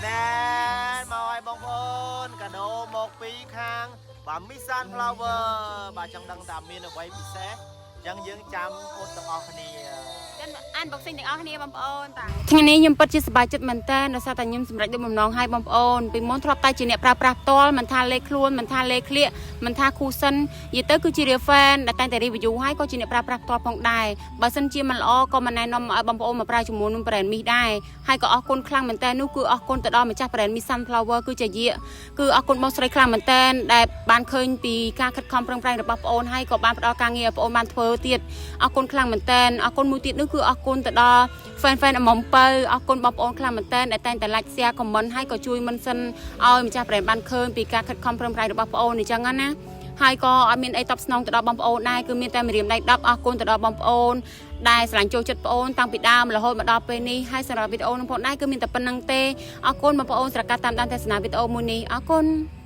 តែនមកឲ្យបងប្អូនកាដូមកពីខាងបាទមីសាន Flower បាទចង់ដឹងថាមានអ្វីពិសេសអញ្ចឹងយើងចាំអត់ទាំងអស់គ្នា unboxing ទាំងអស់គ្នាបងប្អូនតាថ្ងៃនេះខ្ញុំពិតជាសប្បាយចិត្តមែនតើដោយសារតែខ្ញុំសម្រេចដូចបំណងឲ្យបងប្អូនពីមុនធ្លាប់តែជាអ្នកប្រើប្រាស់ផ្ទាល់មិនថាលេខខ្លួនមិនថាលេខក្លៀកមិនថាគូសិននិយាយទៅគឺជា real fan ដែលតែងតែ review ហើយក៏ជាអ្នកប្រើប្រាស់ផ្ទាល់ផងដែរបើសិនជាមិនល្អក៏មិនណែនាំឲ្យបងប្អូនមកប្រើជាមួយនឹង brand មីសដែរហើយក៏អរគុណខ្លាំងមែនតើនោះគឺអរគុណទៅដល់ម្ចាស់ brand មី Sunflower គឺជាយាកគឺអរគុណបងស្រីខ្លាំងមែនតើដែលបានឃើញពីការខិតខំប្រឹងប្រែងរបស់ប្អូនហើយក៏បានផ្ដល់ការងារឲ្យប្អូនបានធ្វើទៀតអរគុណខ្លាំងមែនតើអរគុណមួយទៀតនោះគឺអរគុណទៅដល់ fan fan អមពៅអរគុណបងប្អូនខ្លាំងមែនតើដែលតែងតែ like share comment ហើយក៏ជួយ mention ឲ្យម្ចាស់ brand បានឃើញពីការខិតខំប្រឹងប្រែងរបស់ប្អូនអញ្ចឹងណាហើយក៏អត់មានអីតបស្នងទៅដល់បងប្អូនដែរគឺមានតែម្រាមដៃ10អរគុណទៅដល់បងប្អូនដែលស្រឡាញ់ចូលចិត្តប្អូនតាំងពីដើមរហូតមកដល់ពេលនេះហើយសម្រាប់វីដេអូនឹងផងដែរគឺមានតែប៉ុណ្្នឹងទេអរគុណបងប្អូនសម្រាប់ការតាមដានទស្សនាវីដេអូមួយនេះអរគុណ។